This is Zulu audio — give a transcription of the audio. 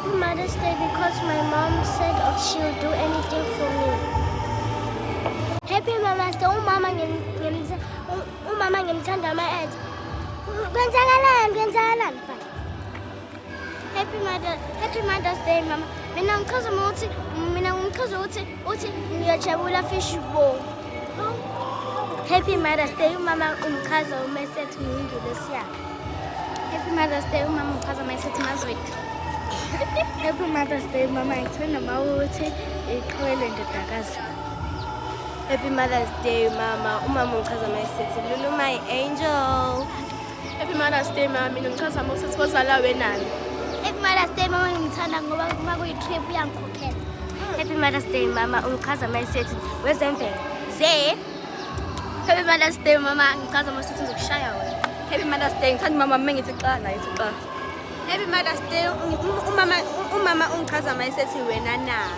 Happy Mother's Day because my mom said she'll do anything for me. Happy Mother's Day, umama umama ngimthanda ama ads. Kwenzakalani, kwenzakalani baba? Happy Mother's Day, mama. Mina ngichaza ukuthi mina ngichaza ukuthi uthi ngiyajabula fish bowl. Happy Mother's Day, umama ungichaza uma esethi ngiyingilosi yakhe. Happy Mother's Day, umama ungichaza uma esethi mazwethu. Happy Mother's Day, mama, ngithanda uma uthi iqhwele ndodakazi. Happy Mother's Day, mama. Umama ungichaza uma esethi Lulu my angel. Happy Mother's Day, mama. Mina ngichaza uma usethi wozala wenani. Happy Mother's Day, mama, ngimthanda ngoba uma kuyi-trip uyangikhokhela. Happy Mother's Day, mama. Ungichaza uma esethi wezemvelo. Ze. Happy Mother's Day, mama. Ngichaza uma usethi ngizokushaya wena. Happy Mother's Day. Ngithanda mama uma ngithi xa naye uthi xa. Happy Mother's Day, umama ungichaza uma esethi wena na.